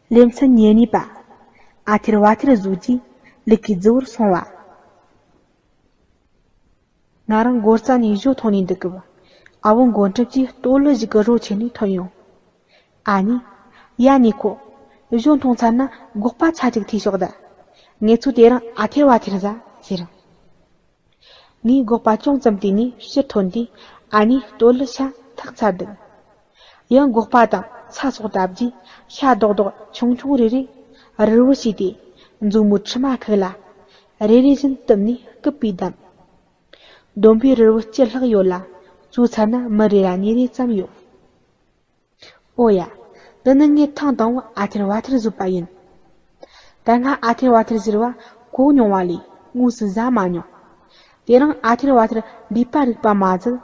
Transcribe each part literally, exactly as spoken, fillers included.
ལེ་ཚན་ཉེར་གཉིས་པ། ཨ་ཐེར་བ་ཐེར་བཟོ་རྒྱུའི་ལུག་གི་རྫི་བོར་སོང་བ། ང་རང་སྒོ་རྩ་ནས་ཞོ་འཐུང་ནས་འདུག་སྐབས། ཨ་བོ་མགོན་གྲུབ་ཀྱིས་སྟོད་ལུད་ཞིག་གི་རོ་ཁྱེར་ནས་ཐོན་ཡོང་། ཨ་ནེ། ཡ་ནེ་ཁོ། ཞོ་འཐུང་ཚར་ན་སྒོག་པ་ཆ་གཅིག་ཐུག་ཤོག་ད། ངེད་ཚོ་དེ་རིང་ཨ་ཐེར་བ་ཐེར་ཟ་ཟེར། ངས་སྒོག་པ་ཅུང་ཙམ་བལྟས་ནས་ཕྱིར་ཐོན་དུས། ཨ་ནེས་སྟོད་ལུད་ཤ་འཐག་ཚར་འདུག། ཡང་སྒོག་པ་དང་ཚྭ་སོགས་བཏབ་རྗེས། ཤ་རྡོག་རྡོག་ཆུང་ཆུང་རེ་རེ་རིལ་བུ་བྱས་ཏེ། མཛོ་མོའི་ཕྲེང་བ་ཁུག་ལ་རེ་རེ་བཞིན་བཏུམས་ནས་སྐུད་པས་བསྡམས། སྡོམ་པའི་རིལ་བུ་བཅུ་ལྷག་ཡོད་ལ། བཙོས་ཚར་ན་མི་རེ་ལ་ཉིས་རེ་ཙམ་ཡོད། ཨོ་ཡ། འདི་ནི་ངས་ཐེངས་དང་པོ་ཨ་ཐེར་བ་ཐེར་བཟོས་པ་ཡིན། ད་སྔ་ཨ་ཐེར་བ་ཐེར་ཟེར་བ་གོ་མྱོང་བ་ལས་དངོས་སུ་ཟ་མ་མྱོང་། དེ་རིང་ཨ་ཐེར་བ་ཐེར་འབུས་པ་རིག་པ་མ་ཟད་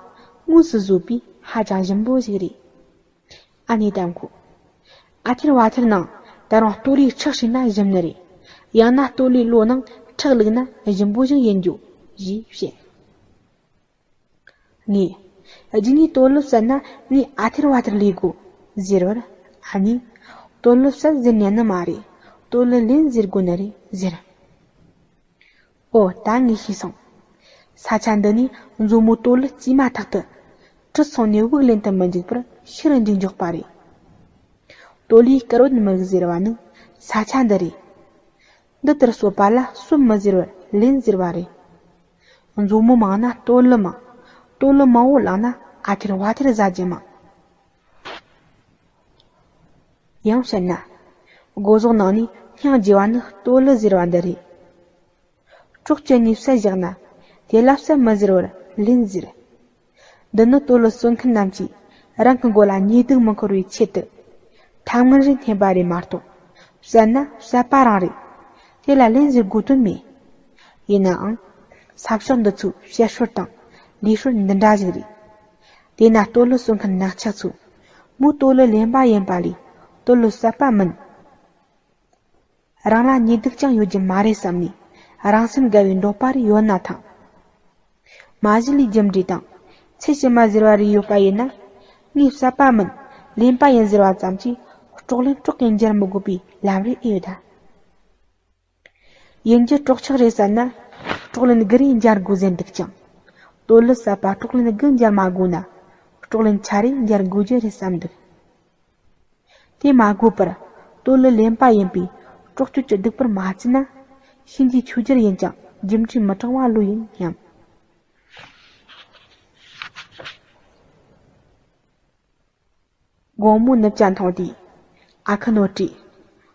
དངོས་སུ་བཟོས་པས་ཧ་ཅང་ཞིམ་པོ་ཞིག་རེད། ཨ་ནེ་དམ་ཁོ། ཨ་ཐེར་བ་ཐེར་ནང་ད་རུང་སྟོད་ལུད་ཁྲག་བྱུགས་ན་ཞིམ་ནི་རེད། ཡང་ན་སྟོད་ལུད་ལོ་ནང་ཁྲག་བླུགས་ན་ཞིམ་པོ་ཞིག་ཡིན་རྒྱུ། ཞེས་བཤད། ངས། རྗེས་ནས་སྟོད་ལུད་བསད་ན་ངས་ཨ་ཐེར་བ་ཐེར་ལས་དགོས་ཟེར་བར། ཨ་ནེས། སྟོད་ལུད་བསད་ཟེར་ཉན་ནི་མ་རེད། སྟོད་ལུད་ལེན་ཟེར་དགོས་ནི་རེད་ཟེར། ཨོ་ད་ངས་ཤེས་སོང་། ས་ཆ་འདི་ནས་མཛོ་མོ་སྟོད་ལུད་རྩིས་མ་ཐག་ཏུ་གྲུ་སོང་ནས་དབུགས་ལེན་དུ་མི་འཇུག་པར་ཤི་རུ་འཇུག་འཇོག་པ་རེད། སྟོད་ལུད་དཀར་བོ་མི་རིགས་ཟེར་བ་ནི་ས་ཆ་འདི་རེད། འདི་ལྟར་གསོད་པ་ལ་གསོད་མི་ཟེར་བར་ལེན་ཟེར་བ་རེད། མཛོ་མོ་མང་ན་སྟོད་ལུད་མང་། སྟོད་ལུད་མང་བོ་བླངས་ན་ཨ་ཐེར་བ་ཐེར་ཟ་རྒྱུ་མང་། ཡང་བཤད་ན། སྒོ་ཟོག་ནང་ནས་སྙིང་རྗེ་བ་ནི་སྟོད་ལུད་ཟེར་བ་འདི་རེད། སྲོག་གཅོད་ནས་བསད་བཞག་ན་དེ་ལ་བསད་མི་ཟེར་བར་ལེན་ཟེར། འདི་ནི་སྟོད་ལུད་གསོད་མཁན་རྣམས་ཀྱིས་རང་གི་མགོ་ལ་ཉེས་སྡིག་མི་འཁོར་བའི་ཆེད་དུ་ཐབས་ངན་རེ་འཐེན་པ་རེད་མ་གཏོགས། བསད་ན་བསད་པ་རང་རེད། དེ་ལ་ལན་ཟེར་དགོས་དོན་མེད། ཡིན་ནའང་། ས་ཕྱོགས་འདི་ཚོའི་བཤད་སྲོལ་དང་ལུགས་སྲོལ་འདི་འདྲ་ཞིག་རེད། དེས་ན་སྟོད་ལུད་གསོད་མཁན་ནག་ཆག་ཚོས་མོ་སྟོད་ལུད་ལེན་པ་ཡིན་པ་ལས་སྟོད་ལུད་བསད་པ་མིན། རང་ལ་ཉེས་སྡིག་ཅང་ཡོད་རྒྱུ་མ་རེད་བསམ་ནས་རང་སེམས་དགའ་བའི་འདོད་པ་རེ་ཡོད་ན་ཐང་། མ་གཞི་ལས་རྒྱུ་འབྲས་དང་ཚེ་ཕྱི་མ་ཟེར་བ་རེ་ཡོད་པ་ཡིན་ན། ངས་བསད་པ་མིན། ལེན་པ་ཡིན་ཟེར་བ་ཙམ་གྱིས་སྲོག་ལན་སྲོག་གིས་འཇལ་མི་དགོས་པའི་ལམ་རེ་ཨེ་ཡོད་ད། ཡིན་རྒྱུ་སྲོག་ཆགས་རེད་བསད་ན་སྲོག་ལན་དགུ་རེ་འཇལ་དགོས་ཟེར་འདུག་ཀྱང་། སྟོད་ལུད་བསད་པ་སྲོག་ལན་དགུ་འཇལ་མ་དགོས་ན་སྲོག་ལན་ཆ་རེ་འཇལ་དགོས་རྒྱུ་རེད་བསམ་འདུག། དེ་མ་དགོས་པར་སྟོད་ལུད་ལེན་པ་ཡིན་པས་སྲོག་གཅོད་ཀྱི་སྡིག་པར་མ་བརྩིས་ན། གཤིན་རྗེའི་ཆོས་རྒྱལ་ཡིན་ཀྱང་རྒྱུ་འབྲས་མི་དྲང་བ་ལོས་ཡིན་སྙམ། དགོང་མོ་ནུབ་ཆ་འཐུང་དུས། ཨ་ཁུ་ནོར་བཀྲས།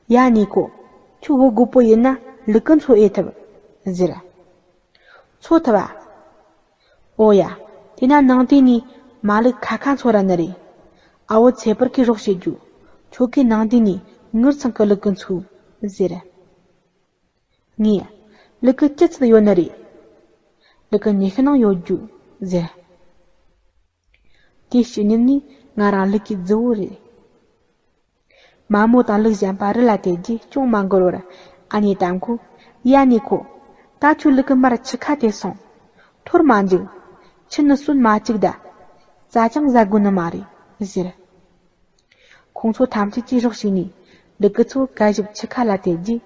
ཡ་ནེ་ཁོ། ཁྱོད་བུ་རྒོད་པོ་ཡིན་ན་ལུག་གུ་འཚོ་ཨེ་ཐུབ། ཟེར། འཚོ་ཐུབ་ཨ། ཨོ་ཡ། དེ་ན་ནང་དུས་ནས་མ་ལུག་ཁ་ཁ་འཚོ་ར་ནི་རེད། ཨ་བོ་ཚེ་འཕེལ་གིས་རོགས་བྱེད་རྒྱུ། ཁྱོད་ཀྱིས་ནང་དུས་ནས་ངུར་ཚང་གི་ལུག་གུ་འཚོ། ཟེར། ངས། ལུག་གུ་ཅི་ཚད་ཡོད་ནི་རེད། ལུག་གུ་ཉི་ཤུ་ནང་ཡོད་རྒྱུ། ཟེར། དེའི་ཕྱི་ཉིན་ནས་ང་རང་ལུག་གི་རྫི་བོ་རེད། མ་མོ་དང་ལུག་གཞན་པ་རི་ལ་དེད་རྗེས་ཅུང་མ་འགོར་བར་ཨ་ནེ་དམ་ཁོས། ཡ་ནེ་ཁོ། ད་ཁྱོད་ལུག་གི་མར་ཆུ་ཁ་དེད་སོང་། འཐོར་མ་འཇུག། ཆུ་ནི་གསོན་མ་བཅུག་ད། རྩྭ་ཅང་ཟ་དགོས་ནི་མ་རེད། ཟེར། ཁོང་ཚོ་ཐམས་ཅད་ཀྱིས་རོགས་བྱས་ནས་ལུག་གུ་ཚོ་གད་ཞབས་ཆུ་ཁ་ལ་དེད་རྗེས་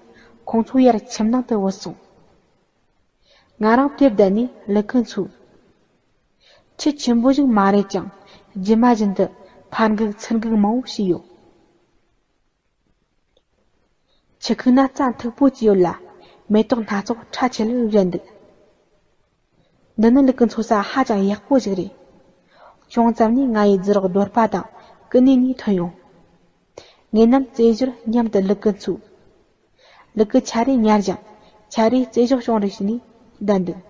ཁོང་ཚོ་ཡར་ཁྱིམ་ནང་དུ་བུད་སོང་། ང་རང་དེར་བསྡད་ནས་ལུག་གུ་འཚོས། ཆུ་ཆེན་པོ་ཞིག་མ་རེད་ཀྱང་རྗེས་མ་བཞིན་དུ་ཕར་འགུག་ཚུར་འགུག་མང་བོ་བྱས་ཡོད། ཆུ་ཁུག་ན་རྩྭ་མཐུག་པོ་ཅིག་ཡོད་ལ་མེ་ཏོག་སྣ་ཚོགས་ཁྲ་ཆེ་ལེར་བཞད་འདུག། འདི་ནི་ལུག་གུ་འཚོ་ས་ཧ་ཅང་ཡག་པོ་ཞིག་རེད། ཅུང་ཙམ་ནས་ང་ཡི་རྫི་རོགས་རྡོར་པ་དང་ཀུ་ནེ་གཉིས་ཐོན་ཡོང་། ངེད་རྣམས་རྩེད་ཞོར་མཉམ་དུ་ལུག་གུ་འཚོས། ལུག་གུ་ཆ་རེ་ཉར་ཞིང་ཆ་རེ་རྩེད་ཞོར་ཅུང་རེ་བྱས་ནས་བསྡད་འདུག།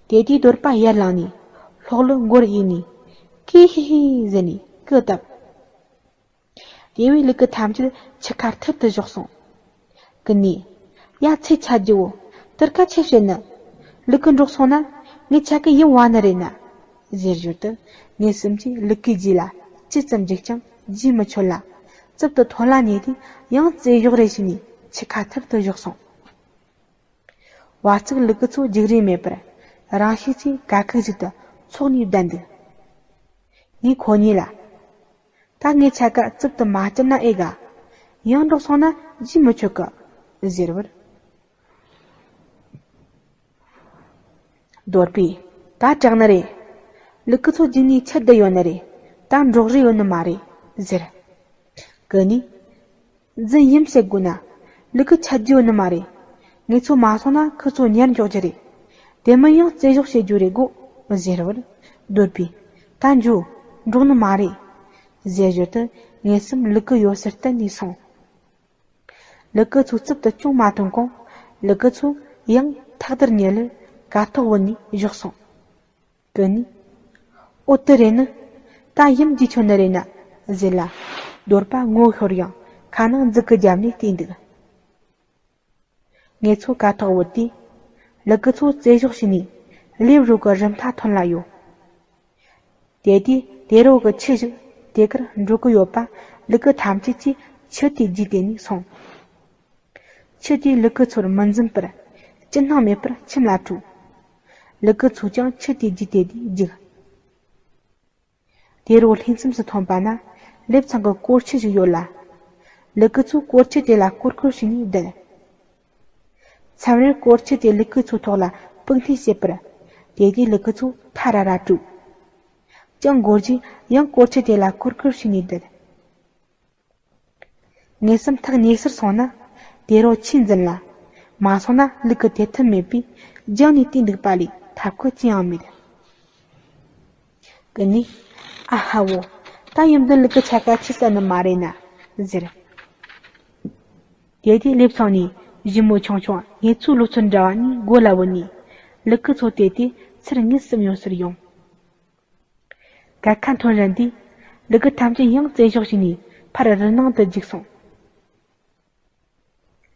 དེ་དུས་རྡོར་པ་ཡར་ལངས་ནས་ལྷོག་ལུ་མགོར་གཡུགས་ནས་ཀི་ཧི་ཧི་ཟེར་ནས་སྐུ་བཏབ། དེ་བས་ལུག་གུ་ཐམས་ཅད་ཆུ་ཁར་ཐིར་དུ་ཞོག་སོང་། ཀུ་ནེས། ཡ་ཚེ་ཆད་རྒྱུ་བོ། དེར་ཁ་ཆེ་བཤད་ནི། ལུག་གུ་འགྲོགས་སོང་ན། ངའི་ཆ་གི་ཡིད་བ་ནི་རེད་ན། ཟེར་ཞོར་དུ་ངེད་གསུམ་གྱིས་ལུག་གུའི་རྗེས་ལ་ཅི་ཙམ་འཇུག་ཀྱང་རྗེས་མི་ཆོད་ལ། རྩིབ་ཏུ་ཐོན་ལ་ཉེ་དུས་ཡང་རྩེ་གཞོག་རེ་བྱས་ནས་ཆུ་ཁ་ཐིར་དུ་ཞོག་སོང་། བ་ཚིག་ལུག་གུ་ཚོ་རྒྱུག་རེས་མེད་པར་རང་ཤུགས་ཀྱིས་ག་ཁུག་ཅིག་ཏུ་འཚོགས་ནས་བསྡད་འདུག། ངས་ཁོ་གཉིས་ལ། ད་ངའི་ཆ་ག་རྩིབ་ཏུ་མ་བསྐྱུར་ན་ཨེ་དགའ། ཡང་འགྲོགས་སོང་ན་རྗེས་མི་ཆོད་གི་ཟེར་བར། རྡོར་པས། ད་དྲག་ནི་རེད། ལུ་གུ་ཚོ་རྒྱུགས་ནས་ཆད་བསྡད་ཡོད་ནི་རེད། ད་འགྲོགས་རེ་ཡོད་ནི་མ་རེད་ཟེར། ཀུན་ནས། རྫུན་ཡིན་བཤད་དགོས་ན། ལུ་གུ་ཆད་རྒྱུ་ཡོད་ནི་མ་རེད། ངེད་ཚོ་མ་སོང་ན་ཁོ་ཚོ་ཉར་འཇོག་རྒྱུ་རེད། དེ་མིན་ཡང་རྩེད་གཞོགས་བྱེད་རྒྱུ་རེད་གོ་ཟེར་བར། རྡོར་པས། ད་འགྲོ། འགྲོགས་ནི་མ་རེད། ཟེར་ཞོར་དུ་ངེད་གསུམ་ལུ་གུ་ཡོད་སར་བསྟན་ནས་སོང་། ལུ་གུ་ཚོའི་རྩིབ་ཏུ་ཅུང་མ་ཐོན་གོང་། ལུ་གུ་ཚོ་ཡང་ཐག་དར་ཉལ་ལེར་ཀ་ཐོག་བུད་ནས་བཞག་སོང་། ཀུན་ནས། ཨོ་དེ་རེད་ནི། ད་ཡུམ་རྗེས་ཆོད་ནི་རེད་ན་ཟེར་ལ། རྡོར་པ་ངོ་ཤོར་ཡང་ཁ་ནང་མཛུ་གུ་བརྒྱབ་ནས་བལྟས་འདུག་ངེད་ཚོ་ཀ་ཐོག་བུད་དུས། ལུ་གུ་ཚོ་རྩེད་གཞོགས་བྱས་ནས་ལེབ་རོ་གི་རི་མཐའ་ཐོན་ལ་ཡོད། དེ་དུས་དེ་རོ་གི་ཁྱི་ཞིག་དེ་གར་འགྲོ་གི་ཡོད་པ་ལུ་གུ་ཐམས་ཅད་ཀྱིས་ཁྱི་དེའི་རྗེས་དེད་ནས་སོང་། ཁྱི་དེས་ལུ་གུ་ཚོར་མི་འཛེམ་པར་ཅི་སྣང་མེད་པར་ཁྱིམ་ལ་བྲོས། ལུ་གུ་ཚོས་ཀྱང་ཁྱི་དེའི་རྗེས་དེད་དེ་རྒྱུགས། དེ་རུ་ལྷས་མཚམས་སུ་ཐོན་པ་ན་ལེབ་ཚང་གི་སྐོར་ཆུ་ཞིག་ཡོད་ལ། ལུ་གུ་ཚོས་སྐོར་ཆུ་དེ་ལ་སྐོར་སྐོར་བྱས་ནས་བསྡད། མཚམས་རེར་སྐོར་ཆུ་དེ་ལུ་གུ་ཚོའི་ཐོག་ལ་སྤུག་འཐེན་བྱེད་པར། དེ་དུས་ལུ་གུ་ཚོ་ཐ་ར་ར་བྲོས། ཅང་འགོར་རྗེས་ཡང་སྐོར་ཆུ་དེ་ལ་སྐོར་སྐོར་བྱས་ནས་བསྡད། ངེད་གསུམ་ཐག་ཉེ་སར་སོང་ན་དེ་རུ་ཆུས་འཛིན་ལ། མ་སོང་ན་ལུ་གུ་དེད་ཐུབ་མེད་པས་རྒྱང་ནས་བལྟས་འདུག་པ་ལས་ཐབས་ཁུར་ཅི་ཡང་མེད། ཀུན་ནས། ཨ་ཧ་བོ། ད་ཡུམ་འདི་ལུ་གུ་ཆ་ག་ཆི་ཟ་ནི་མ་རེད་ན་ཟེར། དེ་དུས་ལེབ་ཚང་ནས་གཞི་མོ་ཆུང་ཆུང་ངེད་ཚོའི་ལོ་ཚོད་འདྲ་བ་གཉིས་མགོ་ལ་བུད་ནས་ལུ་གུ་ཚོ་དེད་དེ་ཚུར་ངེད་གསུམ་ཡོང་སར་ཡོང་། གར་ཁ་འཐོན་རན་དུས་ལུ་གུ་ཐམས་ཅད་ཡང་རྩེད་གཞོགས་བྱས་ནས་ཕར་རི་ནང་དུ་རྒྱུགས་སོང་།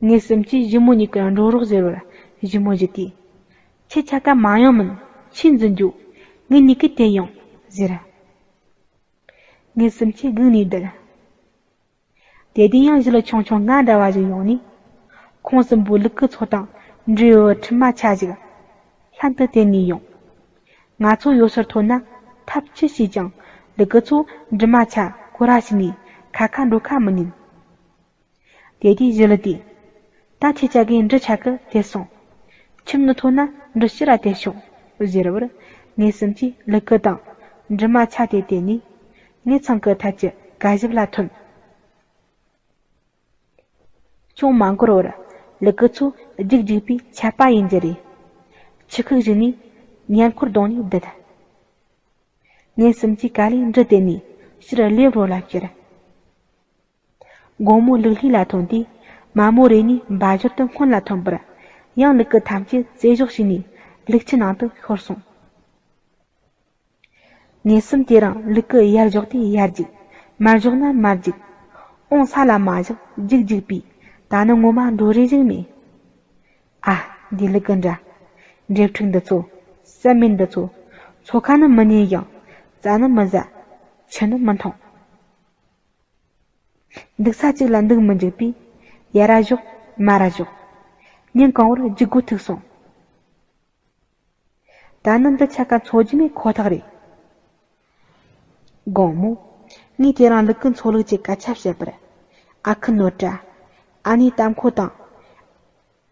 ངེད་གསུམ་གྱིས་གཞི་མོ་གཉིས་ཀར་འགྲོ་རོགས་ཟེར་བར་གཞི་མོ་བཞི་དེས། ཁྱེད་ཆ་ག་མ་ཡོང་མིན་ཆུས་འཛིན་རྒྱུ། ངེད་གཉིས་ཀས་དེད་ཡོང་ཟེར། ངེད་གསུམ་གྱིས་སྒུག་ནས་བསྡད། དེ་དུས་ཡང་གཞི་ལ་ཆུང་ཆུང་ང་འདྲ་བ་ཞིག་ཡོང་ནས། ཁོང་གསུམ་པོ་ལུ་གུ་ཚོ་དང་འབྲེལ་བའི་གྲིབ་མ་ཆ་ཞིག་ལྷན་དུ་དེད་ནས་ཡོང་། ང་ཚོ་ཡོད་སར་ཐོན་ན་ཐབས་ཅི་བྱས་ཀྱང་ལུ་གུ་ཚོ་གྲིབ་མ་ཆ་ཁོ་ར་ཞིག་ནས་ཁ་ཁ་འགྲོ་ཁ་མི་ཉན། དེ་དུས་གཞི་ལུ་དེས། ད་ཁྱེད་ཅག་གིས་འབྲི་ཆ་གི་དེད་སོང་། ཁྱིམ་ནས་ཐོན་ན་འབྲི་ཕྱི་ར་དེད་ཤོག་ཟེར་བར་ངེད་གསུམ་གྱིས་ལུ་གུ་དང་འབྲི་མ་ཆ་དེ་དེད་ནས་ངེད་ཚང་གི་ཐད་ཀྱི་ཀ་ཞབས་ལ་ཐོན། ཅུང་མ་འགོར་བར་ལུ་གུ་ཚོ་རྒྱུག་རྒྱུག་པའི་ཆད་པ་ཡིན་རྒྱུ་རེད། ཆུ་ཁུག་ཞིག་ནས་ཉལ་འཁོར་གདོང་ནས་བསྡད། ངེད་གསུམ་གྱིས་ག་ལེ་འབྲི་དེད་ནས་ཕྱིར་ལེབ་རོ་ལ་བསྐྱུར། དགོང་མོ་ལུག་ལྷས་ལ་ཐོན་དུས་མ་མོ་རེ་གཉིས་འབའ་ཞོར་དུ་སྔོན་ལ་ཐོན་པར་ཡང་ལུ་གུ་ཐམས་ཅད་རྩེད་གཞོགས་བྱས་ནས་ལུག་ཁྱུ་ནང་དུ་ཤོར་སོང་། ངེད་གསུམ་དེ་རིང་ལུ་གུ་ཡར་ཞོག་དུས་ཡར་རྒྱུག་མར་ཞོག་ན་མར་རྒྱུག་ཨོང་ས་ལ་མ་བཞག་རྒྱུག་རྒྱུག་པས་ད་ནི་ངོ་མ་འགྲོ་རེ་ཞིག་མེད། ཨ། འདི་ལུ་གུ་འདྲ། འབྲས་ཕྲུག་འདི་ཚོ། ཟ་མེད་འདི་ཚོ། མཚོ་ཁ་ནི་མི་ཉན་ཡང་། རྩྭ་ནི་མི་ཟ། ཆུ་ནི་མི་འཐུང་། འདུག་ས་གཅིག་ལ་འདུག་མི་འཇུག་པས། ཡར་ར་ཞོག་མར་ར་ཞོག་ཉིན་གང་བོར་རྒྱུག་དགོས་ཐུག་སོང་། ད་ནི་འདི་ཆ་ག་འཚོ་རྒྱུ་མེད་ཁོ་ཐག་རེད། དགོང་མོ། ངས་དེ་རིང་ལུ་གུ་འཚོ་ལུགས་ཀྱི་སྐད་ཆ་བཤད་པར། ཨ་ཁུ་ནོར་བཀྲ། ཨ་ནེ་ཏམ་ཁོ་དང་།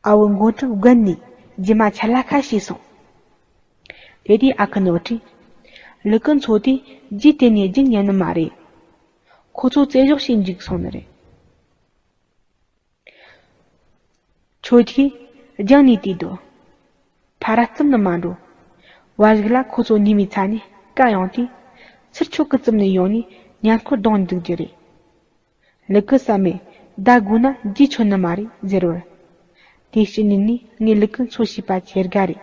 ཨ་བུ་མགོན་གྲུབ་དགོན་ནས་རྗེས་མ་ཆ་ལ་ཁ་ཤས་སོང་། དེ་དུས་ཨ་ཁུ་ནོར་བཀྲས། ལུ་གུ་འཚོ་དུས་རྗེས་དེད་ནས་རྒྱུག་ཉན་ནི་མ་རེད། ཁོ་ཚོ་རྩེད་གཞོགས་བྱས་འཇུག་སོང་ནི་རེད། ཁྱོད་ཀྱིས་རྒྱང་ནས་བལྟས་དོ། ཕར་ར་བཙུམ་ནི་མ་འགྲོ། བར་ཞིག་ལ་ཁོ་ཚོ་ཉི་མའི་ཚ་ནས་བཀག་ཡོང་དུས་ཚུར་ཁྱོད་ཀྱིས་བཙུམ་ནས་ཡོང་ནས་ཉལ་འཁོར་གདོང་འདུག་རྒྱུ་རེད། ལུ་གུ་བསམ་མེད་བདའ་དགོས་ན་རྗེས་ཆོད་ནི་མ་རེད་ཟེར་བར། དེ་ཕྱི་ཉིན་ནས་ངས་ལུ་གུ་འཚོ་ཤེས་པ་ཇེ་དགའ་རེད།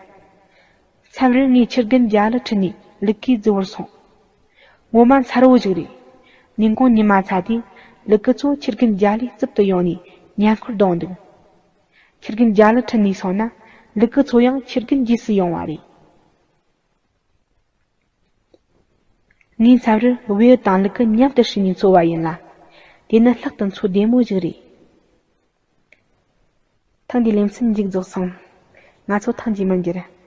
མཚམས་རེར་ངས་ཁྱི་རྒན་རྒྱ་ལི་ཁྲིད་ནས་ལུ་གུའི་རྫི་བོར་སོང་། ངོ་མ་མཚར་བོ་ཞིག་རེད། ཉིན་གུང་ཉི་མ་ཚ་དུས་ལུ་གུ་ཚོ་ཁྱི་རྒན་རྒྱ་ལིའི་རྩིབ་ཏུ་ཡོང་ནས་ཉལ་འཁོར་གདོང་འདུག་ཁྱི་རྒན་རྒྱ་ལི་ཁྲིད་ནས་སོང་ན་ལུ་གུ་ཚོ་ཡང་ཁྱི་རྒན་རྗེས་སུ་ཡོང་བ་རེད། ངས་མཚམས་རེར་བེའུ་དང་ལུ་གུ་མཉམ་དུ་བསྲིས་ནས་འཚོ་བ་ཡིན་ལ། དེ་ནི་ལྷག་ཏུ་འཚོ་བདེ་མོ་ཞིག་རེད། ཐེངས་འདིའི་ལེ་ཚན་མཇུག་རྫོགས་སོང་། ང་ཚོ་ཐེངས་རྗེས་མར་མཇལ།